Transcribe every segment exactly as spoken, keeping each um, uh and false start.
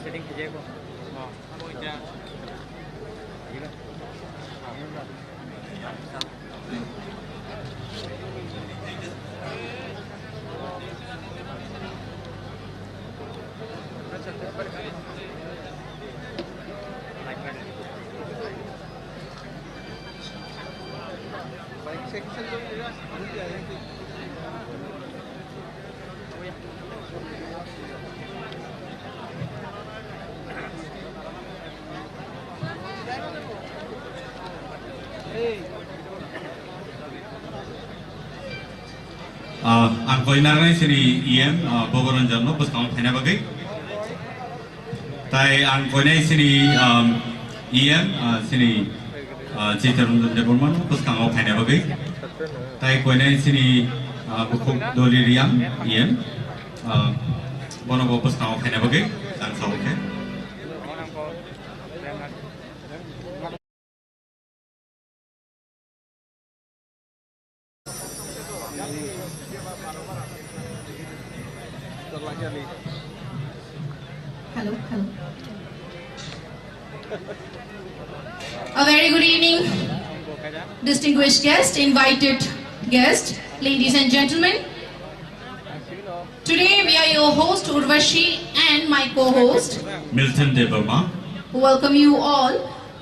Setting khejeko. Oh, abo kya? Ah, ang koinarnai sini E M, ah, Bogoranjan no bwskango phaina bagwi. Tai ang koinai sini, um, E M, ah, sini, ah, Chittaranjan Debbarma no bwskango phaina bagwi. Tai koinai sini, ah, Bukhuk Doli Riang E M, ah, bono bo bwskango phaina bagwi ang sao khe. Hello, hello. A very good evening, distinguished guests, invited guests, ladies and gentlemen. Today we are your host Urvashi and my co-host Milton Debbarma. Welcome you all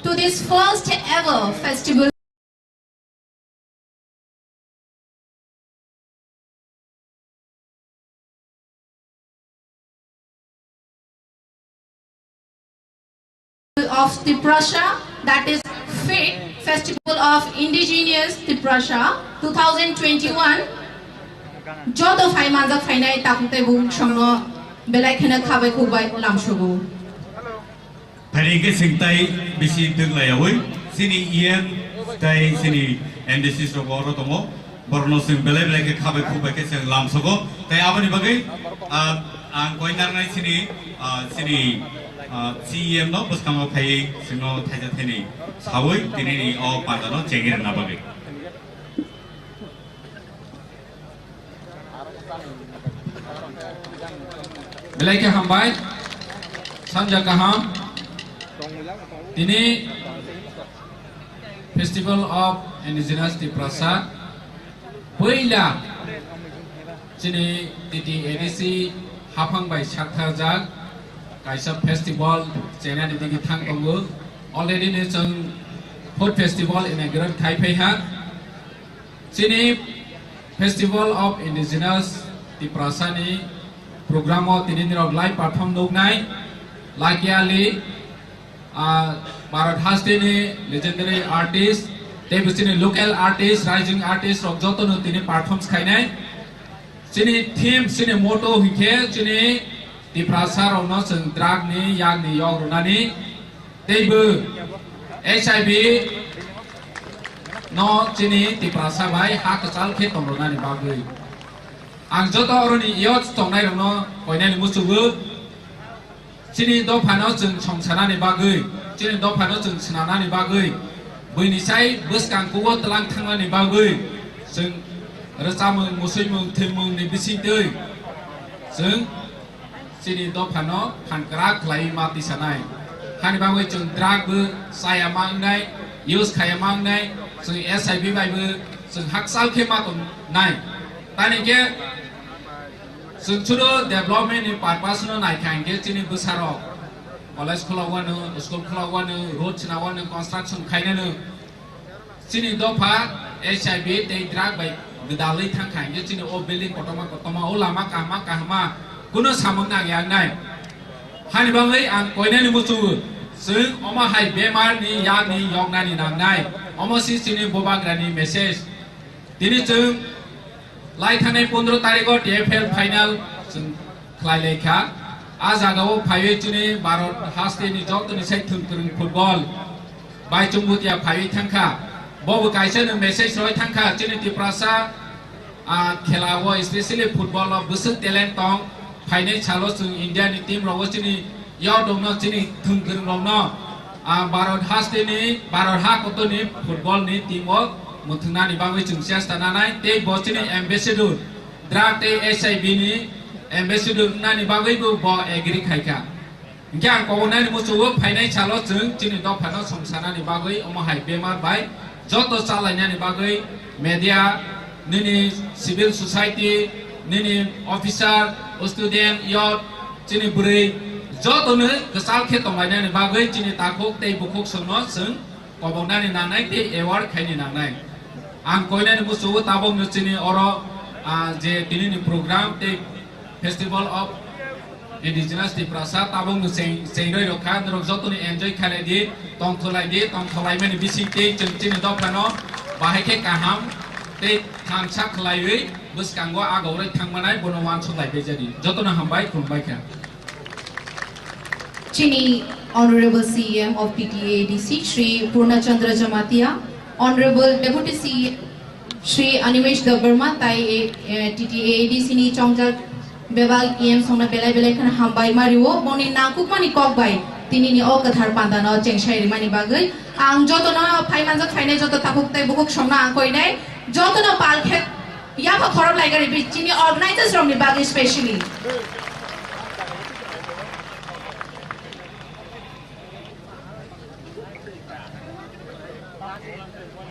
to this first ever festival of Tiprasa, that is FIT, Festival of Indigenous Tiprasa two thousand twenty-one. Joto phai manjak phainai takhuk tei bukhuk songno belai kheno khabai khukbai lamsogo. Phaini hwnkhe chwng tai bisi twk laiyaui, chini E M tai chini M D C rok oro tongo, borokno chwng belai belai khe khabai khukbai khe chwng lamsogo. Tai aboni bagwi, ah, ang koinarnai chini, ah, chini, ah, C E M no bwskango phaiwi chwngno thaisa thaini saui tinini o pandano chengwi rwna bagwi. Belai khe hambai, sanja kaham. Tini Festival of Indigenous Tiprasa, puila chini T T A D C haphang bai saktharjak kaisa festival chenani digi thang tongo. Already ni chwng food festival inaugurate khai phai ha. Chini Festival of Indigenous Tiprasa ni program o tini nirok live perform nuknai Lucky Ali, ah, Bharat hasteni legendary artist, tei bisini local artist, rising artist rok jotono tini perform khainai. Chini theme, chini motto hinkhe chini Tiprasa rokno chwng drug ni yak ni yok rwnani teibo H I V no chini Tiprasa bai ha kwchal khe tong rwnani bagwi. Ang joto oroni youth tongnai rokno koinani muchugo. Chini dophano chwng songsanani bagwi, chini dophano chwng swnanani bagwi, buini sai bwskang kugo tlang thangnani bagwi, chwng rwchapmung, musuimung, thwimungni bisingtwi chwng chini dophano phan kwrak khlaiwi ma tisanai. Hani bagwi chwng drug bo chaya ma wngnai, use khaiya ma wngnai, chwng H I V bai bo chwng hakchal khe ma tongnai. Tani khe Chwng suru development ni purpose no naikha hinkhe chini bwsarok college khulogwano, school khulogwano, road swnawano, construction khainano. Chini dopha H I V tei drug bai gwdalwi thangkha hinkhe chini o building kotorma kotorma, o lama kahma kahma, kuno samung nangya wngnai. Hani bagwi ang koinani muchungo, chwng omo hai bemar ni yakni yoknani nangnai. Omo si chini bubagrani message. Tini chwng lai thangnai pondro tarikh o T F L final chwng khlai lai kha. A jaga o phaiwi chini Bharat haste ni joto ni sai thwng kwrwng football bai chwng bwtwi ya phaiwi thang kha. Bo bo kaisa no message roi thangkha chini Tiprasa, ah, khela o, especially football o bwswk talent tong. Phainai salo chwng India ni team rogo chini yodong no, chini thwng kwrwng rok no, ah, Bharat haste ni, Bharat ha kotor ni football ni team o mwthwngnani bagwi chwng chesta nanai. Tei bo chini ambassador, drug tei H I V ni ambassador wngnani bagwi bo, bo agree khaikha. Hinkhe ang koboknani muchungo phainai salo chwng chini dophano songsanani bagwi omo hai bemar bai joto chalainani bagwi media, nini civil society, nini officer, student, youth, chini bwrwi jotono kwchal khe tonglainani bagwi chini takhuk tei bukhuk songno chwng koboknani nangnai tei award khaini nangnai. Ang koinani muchungo tabokno chini oro, ah, je tinini program tei Festival of Indigenous Tiprasa tabokno cheng, chengroi rokha, norok jotono enjoy khailai di, tongthulai di, tongthulaimani bising tei chwng chini dophano bahai khe kaham tei thansa khlaiwi bwskango agoroi thangmanai bono uansuk lai bejadi. Jotono hambai, khulumbai kha. Chini Honorable C E M of T T A A D C, Shri Purna Chandra Jamatia, Honorable Deputy C E M, Shri Animesh Debbarma, tai, eh, T T A A D C ni chongjak bebak E M songno belai belai kheno hambai ma rio, boni nangkukmani kok bai tinini o kwthar pandano chengsai rimani bagwi. Ang jotono phai manjak phainai joto takhuk tei bukhuk songno ang koinai, jotono pal khe yapha khorok lai gari bi chini organizers rokni bagwi specially.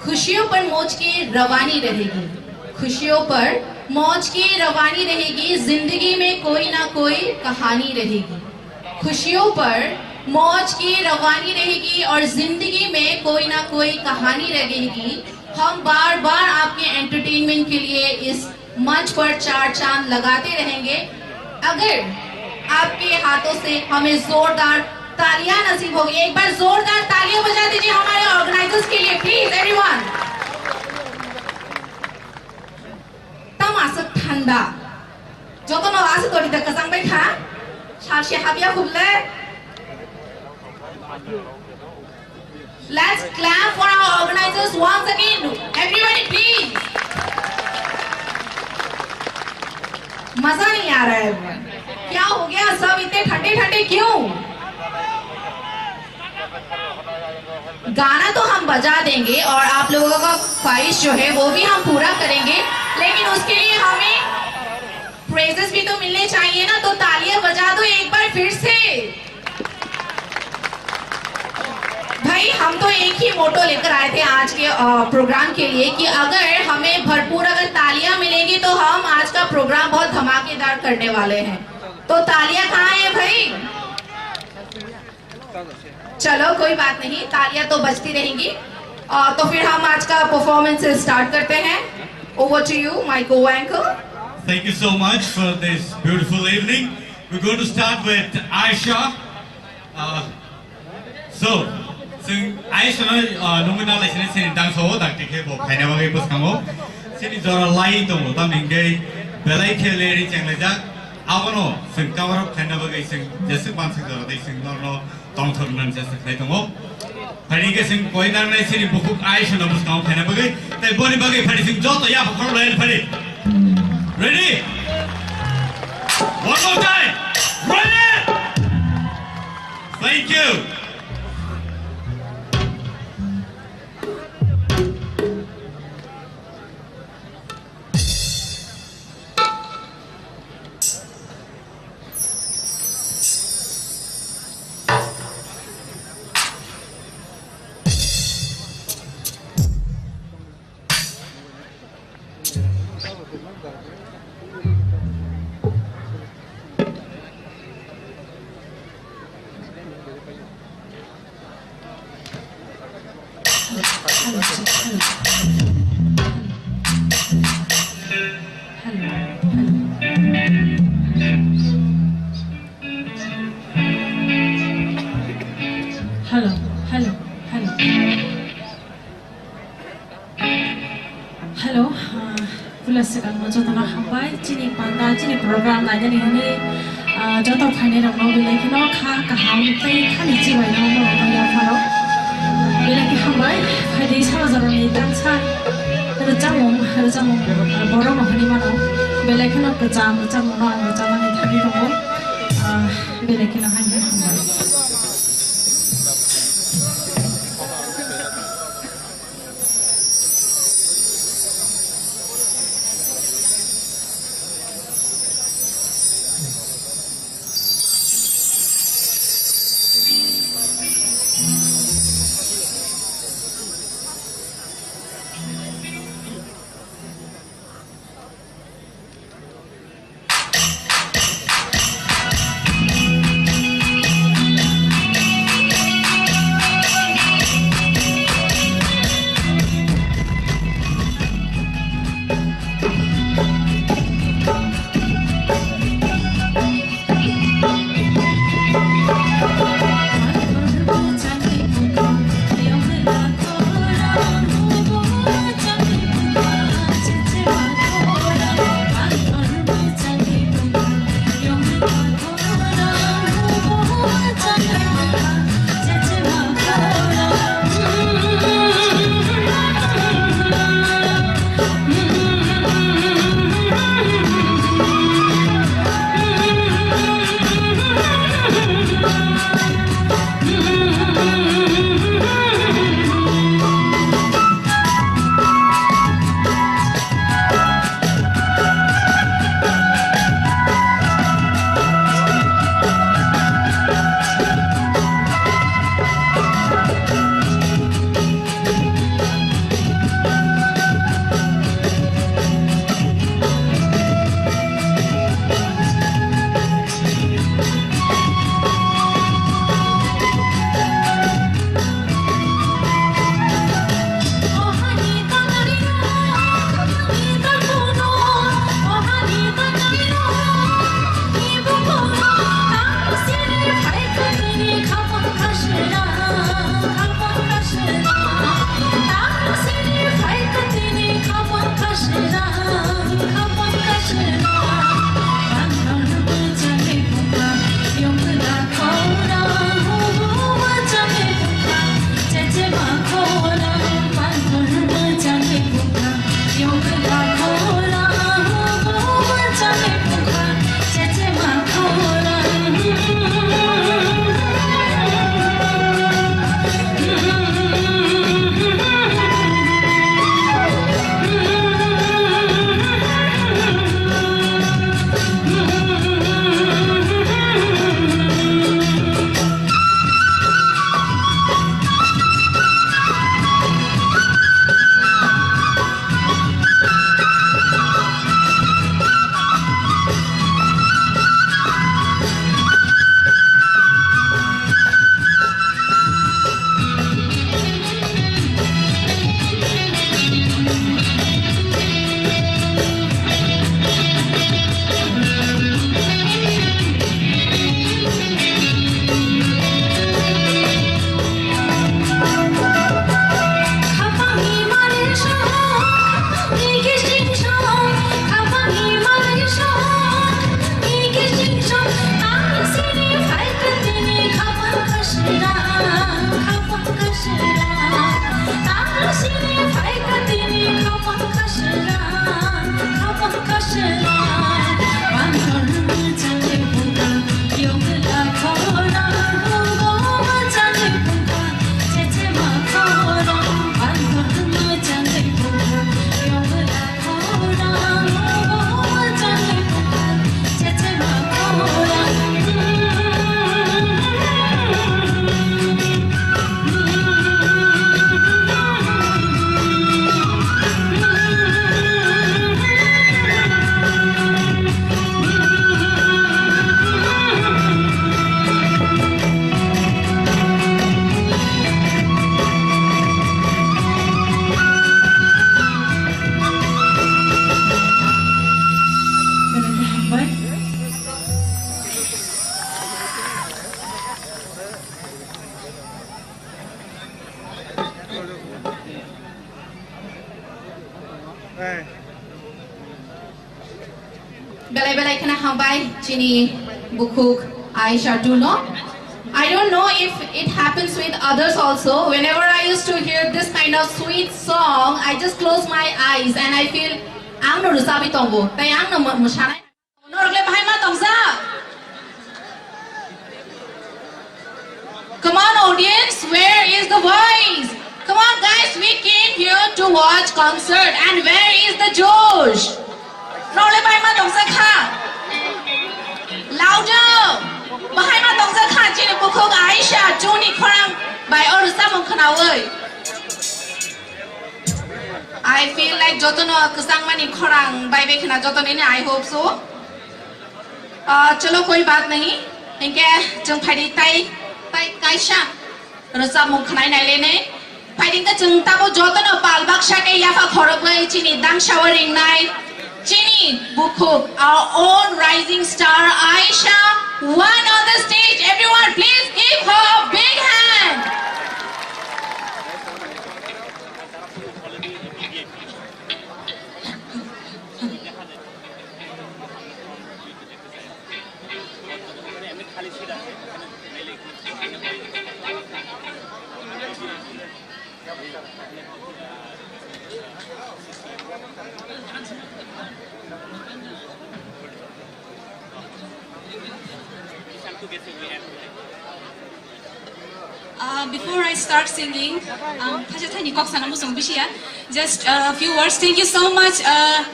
खुशियों पर मौज की रवानी रहेगी, खुशियों पर मौज की रवानी रहेगी, जिंदगी में कोई ना कोई कहानी रहेगी। खुशियों पर मौज की रवानी रहेगी और जिंदगी में कोई ना कोई कहानी रहेगी। हम बार बार आपके एंटरटेनमेंट के लिए इस मंच पर चार चांद लगाते रहेंगे। अगर आपके हाथों से हमें जोरदार तालियां नसीब होगी, एक बार जोरदार तालियां बजा दीजिए हमारे ऑर्गेनाइजर्स के लिए, please everyone. Tamo aswk thanda. Jotono aswk gori da kwchang bai kha. Salse habya huble. Let's clap for our organizers once again. Everybody, please. मजा नहीं आ रहा है। क्या हो गया? सब इतने ठंडे ठंडे क्यों? गाना तो हम बजा देंगे और आप लोगों का ख्वाहिश जो है वो भी हम पूरा करेंगे, लेकिन उसके लिए हमें प्रेजेस भी तो मिलने चाहिए ना। तो तालियां बजा दो एक बार फिर से। भाई, हम तो एक ही मोटो लेकर आए थे आज के, अ, प्रोग्राम के लिए कि अगर हमें भरपूर अगर तालियां मिलेंगी तो हम आज का प्रोग्राम बहुत धमाकेदार करने वाले हैं। तो तालियां कहाँ हैं भाई? चलो, कोई बात नहीं, तालियां तो बजती रहेंगी। अ, तो फिर हम आज का परफॉर्मेंस स्टार्ट करते हैं। Over to you, my co-anchor. Thank you so much for this beautiful evening. We're going to start with Aisha. Uh, so, chwng Aisha no, uh, nungwi nalai sini sini dangso o dakti khe bo phaina bagwi bwskango. Sini jora lai tongo, tamni hwnkhe belai khe leri chenglaijak. Abono chwng cover up khaina bagwi chwng jeswk manswk jora tei chwng norno tongthok nani chesta khlai tongo. Phaidi khe chwng koi nangnai chini bukhuk Aisha no bwskango phaina bagwi. Tei boni bagwi phaidi chwng joto yapha khorok lai phadi. Ready? One more time. Ready? Thank you. Hello, hello, hello. Hello, ah, puila swkangno jotono hambai. Chini panda, chini program nainani hwnwi, ah, joto phainairokno belai kheno kha kaham tei khani chibaino norokno yapharo belai khe hambai. Phaidi sabo jorani tamo Rwchapmung, borok no hwnwi mano, belai kheno kwcham rwchapmung no ang rwchapmani thangwi tongo. Ah, belai kheno haino hambai. Belai belai kheno hambai chini bukhuk Aisha Tuno. I don't know if it happens with others also. Whenever I used to hear this This kind of sweet song, I just close my eyes and I feel ang no rwchabwi tongo. Tai ang no mo-, mwsanai. Norok le bahai ma tongsa? Come on, audience, where is the voice? Come on, guys, we came here to watch concert, and where is the josh? Norok le bahai ma tongsa kha? Louder! Bahai ma tongsa kha, chini bukhuk Aisha, chini khorang bai oro samung khnawi. I feel like jotono kwchangmani khorang bai bai khna jotonini, I hope so. Ah, chalo, koi baat nahi. Hinkhe chwng phaidi tai, tai kaisa rwchapmung khnai nai le nei. Phaidi hinkhe chwng tamo jotono pal baksa khe yapha khorokwi chini dangsa o ringnai chini bukhuk, our own rising star Aisha, one on the stage. Everyone, please give her a big hand. Uh, before I start singing, ang thaisa thaini kok sana muchung bisiya. Just a few words. Thank you so much, uh,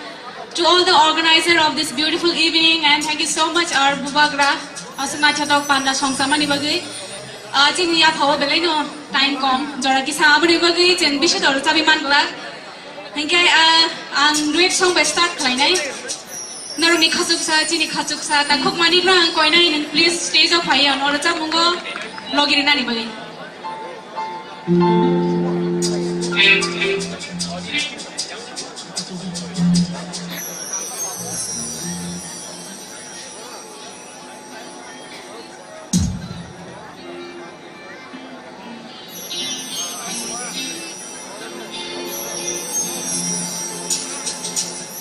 to all the organizer of this beautiful evening, and thank you so much, our bubagra, aswk naithotok panda songchamani bagwi. Uh, chini yaphao belai no time kom, jora kisa aboni bagwi chwng bisi dor chabi man glak. Hinkhe, ah, ang duet song bai start khlainai. Norokni khachuksa, chini khachuksa, takhuk manwi no ang koinai, nwng please stage o phai, ano rwchapmungo logi rinani bagwi.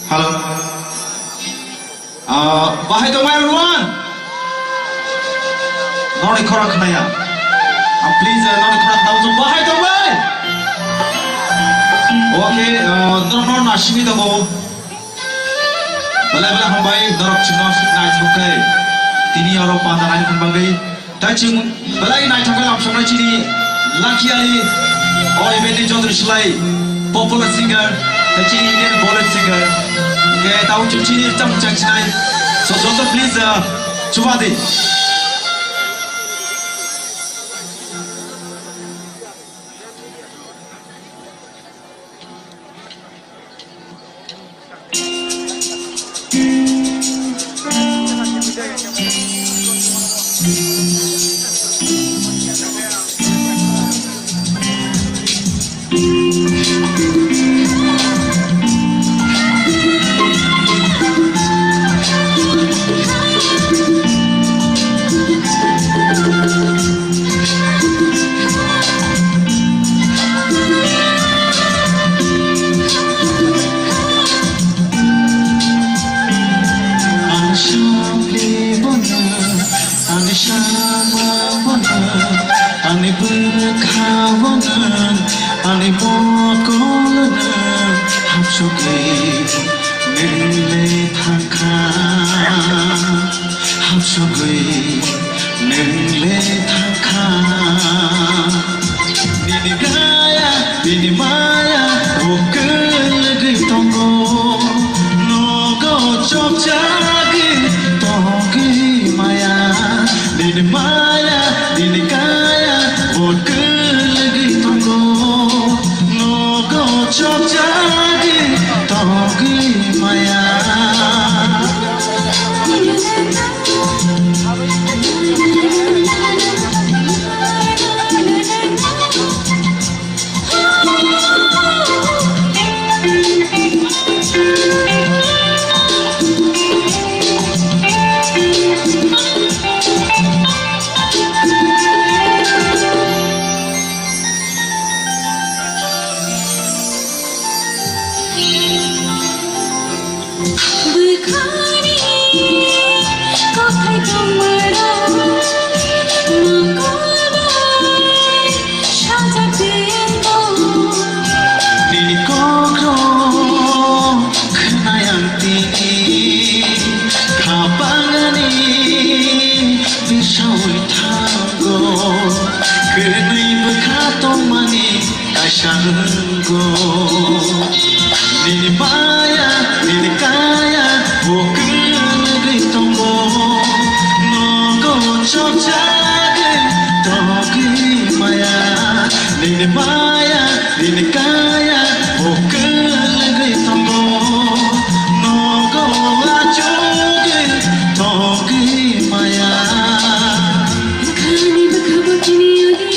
Hello. Ah, bahai tongbai everyone? Noni khorang khnaya. Ah, please, ah, noni khorang khnaya, bahai tongbai? Okay, ah, norok no nasimi tongo. Belai belai hambai, norok chwngno naithok khe. Tini oro panda nai hwn bagwi. Tai chwng belai naithok khe lamsoknai chini Lucky Ali, o event ni jotoni slai popular singer, tai chini Indian Bollywood singer. Hwnkhe tamo chwng chini chamung chang chinai. So, joto please, uh, chuba di. Ani sakni bono, ani sama bono, ani bwkha bono, ani mokol bono, hamsugwi nwng le thangkha. Hamsugwi nwng le thangkha. Nini gaya, nini maya, o kwlwgwi tongo. Nogo chopjagwi tongwi maya. Nini maya, nini gaya, o kwlwgwi tongo. Nogo chopjagwi tongwi maya. Sango, nini maya, nini kaya, bo kwlwgwi tongo. Nogo chopjagwi tongwi maya, nini maya, nini kaya, bo kwlwgwi tongo. Nogo achugwi tongwi maya. Khani bwkha bwkha ni yadi.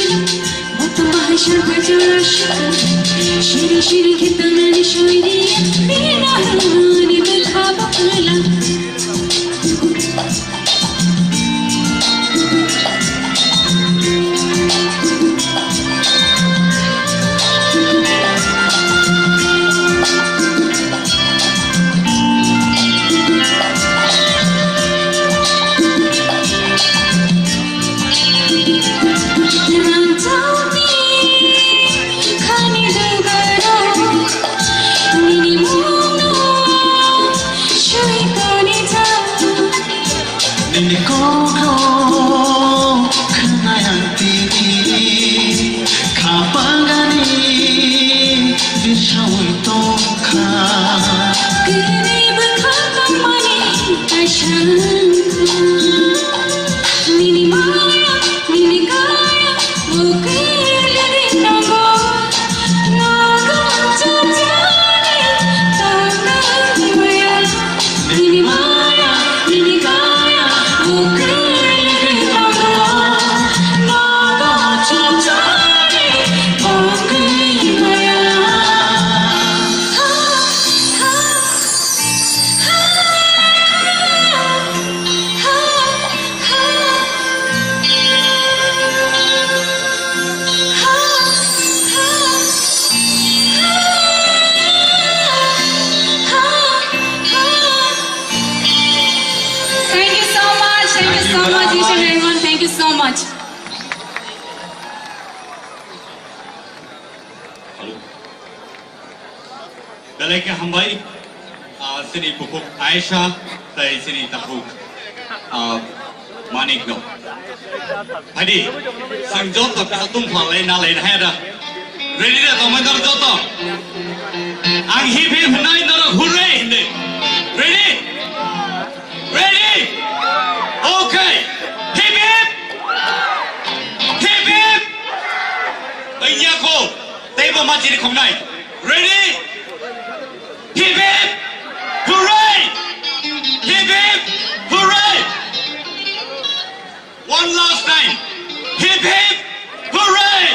Shiri shiri khe tangnani shoiri, bina hani bwkha bakla. Nini kokrok khwnai ang tini, khapang ani bisaui tongkha. Kini bwkha tongmani kaisa wngkha. Nini maya, nini kaya, Thank you so much. Thank you so much, each and everyone. Thank you so much. Belai khe hambai, ah, chini bukhuk Aisha tei chini takhuk, ah, Manik no. Hadi, chwng joto kisa tungphalai nalai hai da. Ready da tongmai norok joto? Ang hip hip hwnai norok hurray hindi. Ready? Ready? Okay. Hip hip. Hip hip. Wngya kho. Teibo ma chini khongnai. Ready? Hip hip! Hooray! Hip hip! Hooray! One last time. Hip hip! Hooray!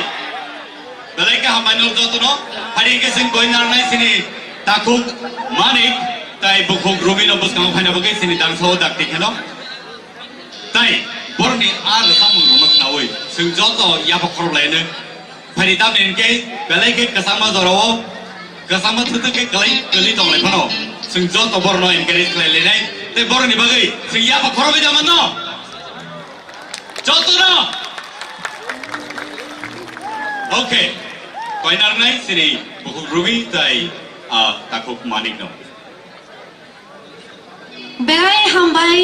Belai khe hambai no jotono. Hari khe chwng koi narnai chini takhuk Manik tai bukhuk Rumi no bwskango phaina bagwi chini dangsa o dakti kheno. Tai borni a rwchapmung rwno khnaui chwng joto yapha khoroplaino. Phaidi tamni hinkhe belai khe kwchangma jorao kwchangma thwthwk khe kwlai kwlwi tonglai phano chwng joto borno encourage khlai lainai tei boroni bagwi chwng yapha khorokwi da manno jotono. Okay, koinarnai chini bukhuk Rumi tai, ah, takhuk Manikno. Belai hambai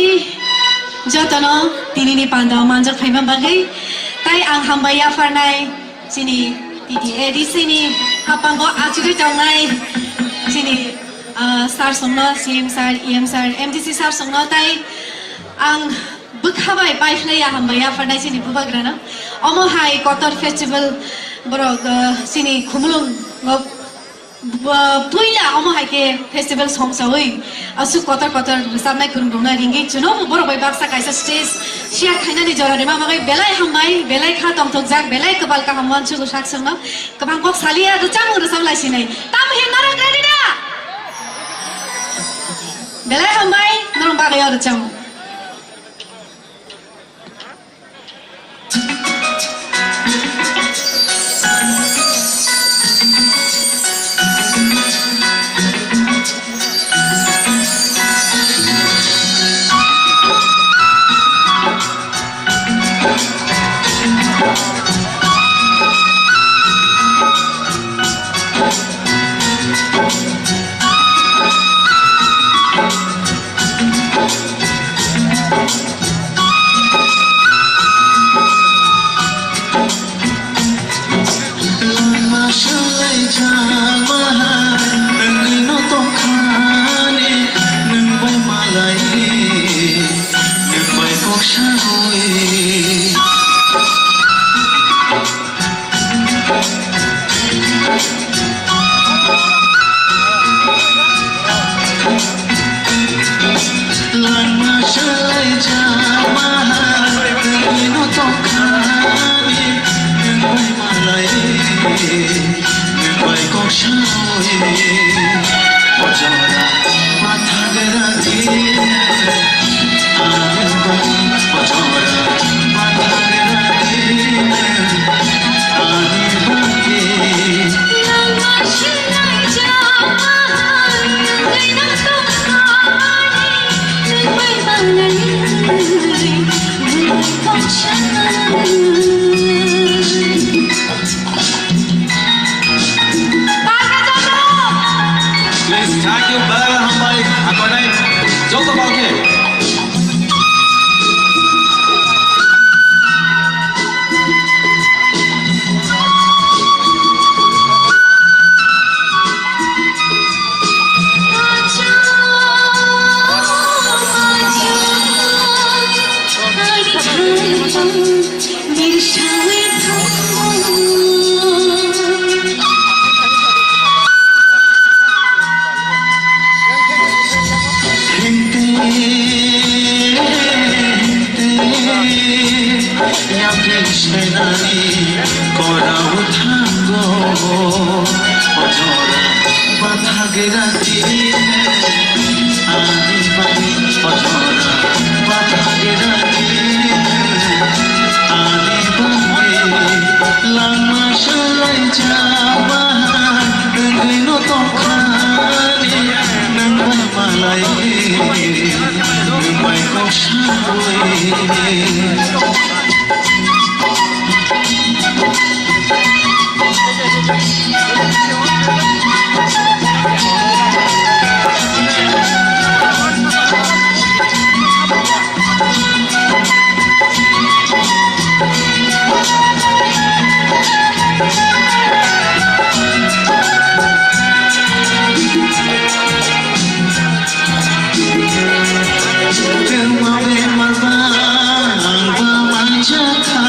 jotono tinini pandao manjak phaima bagwi. Tai ang hambai yapharnai chini T T A D C ni hapango achugwi tongnai chini, ah, sir songno, C M sir, E M sir, M D C sir songno tai ang bwkha bai paikhlai ya hambai yapharnai chini bubagrano. Omo hai kotor festival borok, ah, chini Khumulwngo Bo-, puila omo hai khe festival songchaui aswk kotor kotor rwchapnai kwrwng rwngna ringwi chwngno bo borok bai baksa kaisa stage share khainani jora rwma bagwi belai hambai, belai kha tongthokjak, belai kwbal kaham uansukgo sak songno. Kwbang kok saliya rwchapmung rwchap lai sinai. Tamo he norok ready da? Belai hambai, norok bagwi o rwchapmung. Chama hai, nwng no tongkhani, nwng bai malai, nwng bai kok sawi. Langma swlai jama hai, nwng no tongkhani, nwng bai malai, nwng bai kok sawi. O jora pathak radi, ani bai, o jora pathak radi, ani bai. Please, thank you, belai hambai, akonai, joto bangke. Yang senani korao thango, o jora pathak radi, ani bai, o jora pathak radi, ani bai. Langma swlai jama hai, nwng no tongkhani, nwng bai malai, nwng bai kok sawi. Tengma bemar ba, ang ba manjakha,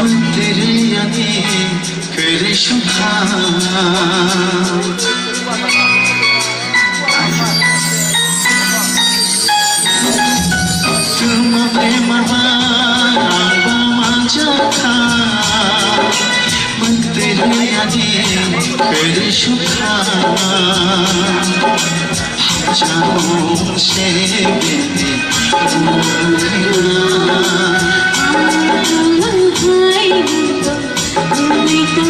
menteri ani kere sukha. Tengma bemar ba, ang ba manjakha, menteri ani kere sukha. Thank you.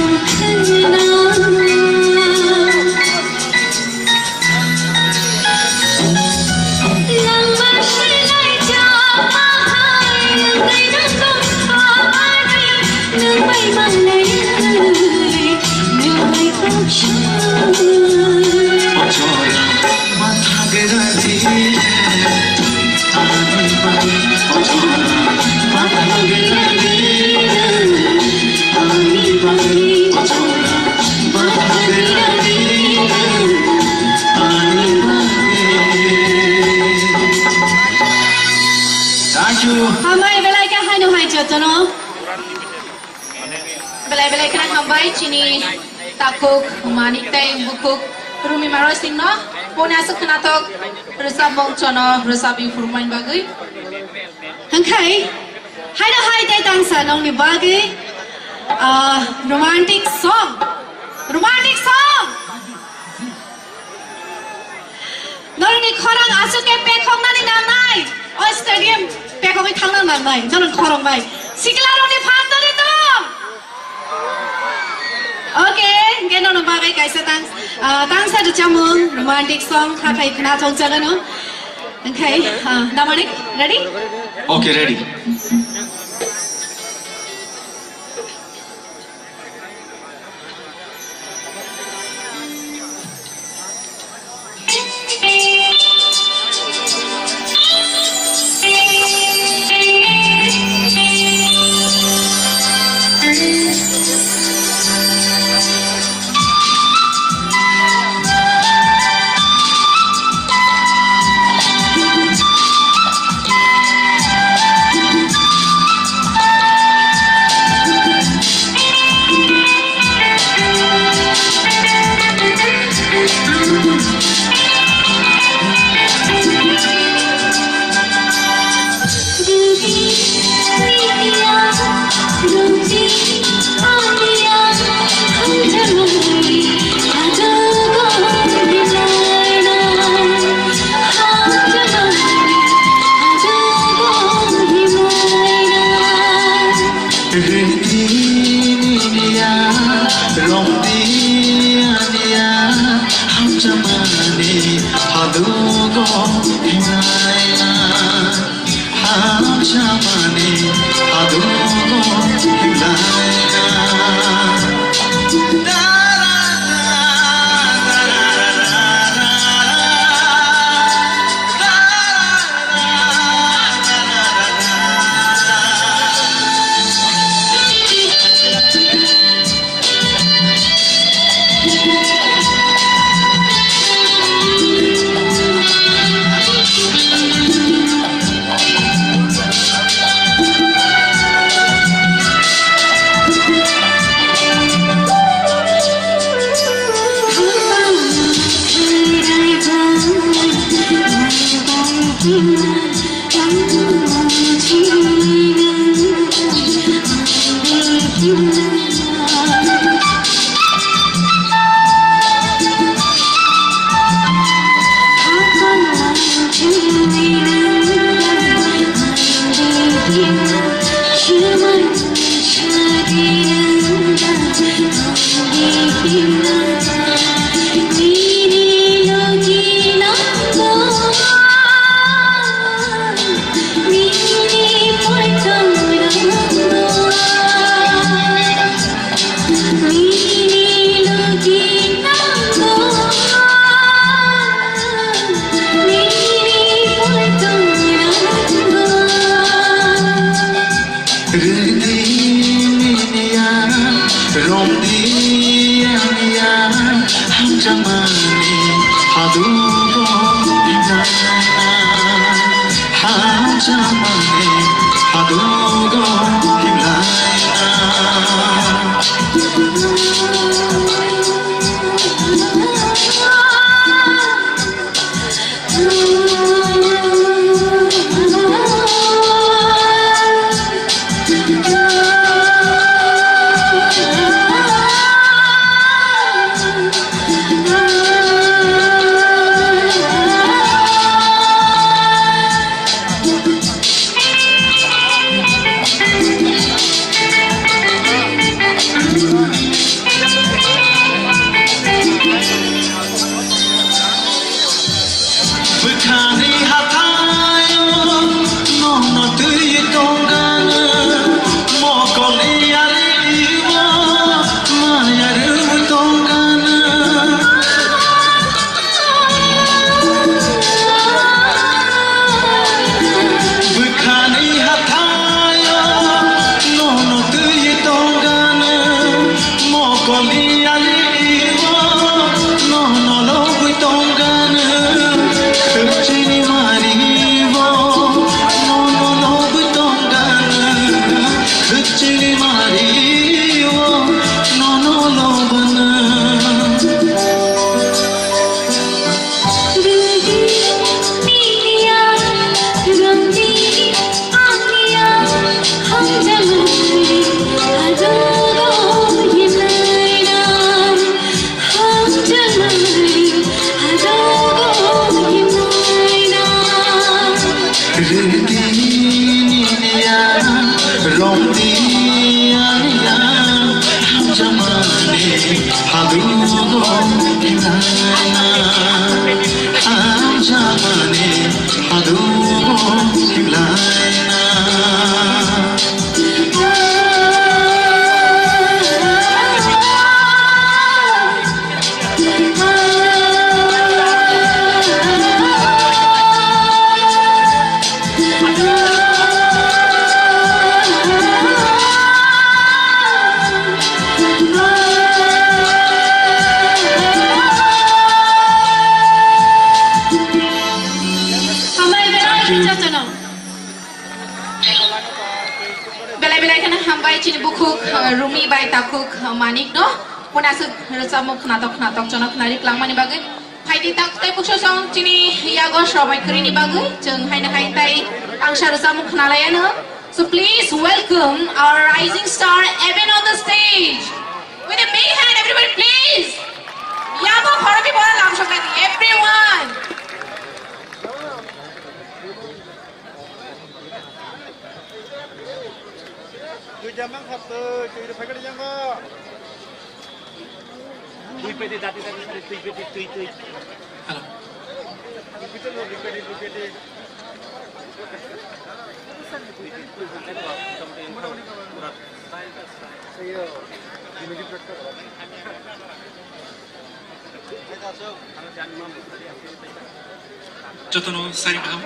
Hambai belai khe haino hai jotono. Belai belai kheno hambai chini takhuk manik tei bukhuk Rumi Maroi singno poni aswk khwnathok rwchapmung chono rwchapwi phurukmani bagwi. Hwnkhe haino hai tei tangsa nongni bagwi, ah, romantic song, romantic song. Norokni khorang aswk khe pekhoknani nangnai. O stadium pekhogwi thangna nangnai norokni khorang bai. Siklarokni phan toni tong. Okay, hwnkhe norokni bagwi kaisa tang, ah, tangsa rwchapmung, romantic song, kha khai khwnathok jagano. Hwnkhe, ah, Damanik, ready? Okay, ready. Rwngdi niya, rwngdi aniya, hamjakmani hadugo hinaiya. Hamjakmani hadugo hinaiya. Rwngdi niya, rwngdi aniya, hamjakmani hadugo hinaiya. Hamjakmani hadugo hinaiya. Bwkhani hathaio nono twi tongkha, mokolni alio maya rwui tongkha. Bwkhani hathaio nono twi tongkha, mokolni alio nono lobwi tongkha, khwchini mario nono lobwi tongkha, khwchini mario nono lobana. Rwngdi niya, rwngdi aniya, hamjakmani hadugo hinaiya. Hamjakmani hadugo hinaiya. Hambai belai khe jotono. Belai belai kheno hambai chini bukhuk, uh, Rumi bai takhuk, uh, Manik no. Puna aswk rwchapmung khnatok khnatok jono khnari kwlangmani bagwi. Phaidi tak tei bukso song chini yago sobai kwrwini bagwi. Chwng haino hai tai angsa rwchapmung khnalaiano. So please welcome our rising star Evan on the stage. With a big hand, everybody, please. Twi pedi, dati, dati, dati, twi pedi, twi, twi. Hello. Jotono sari kaham.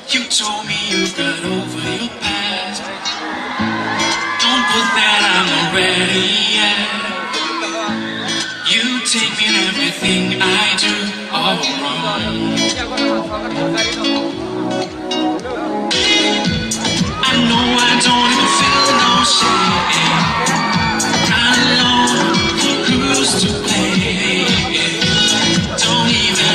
You told me you got over your past. Don't put that I'm not ready yet. You take me in everything I do all wrong.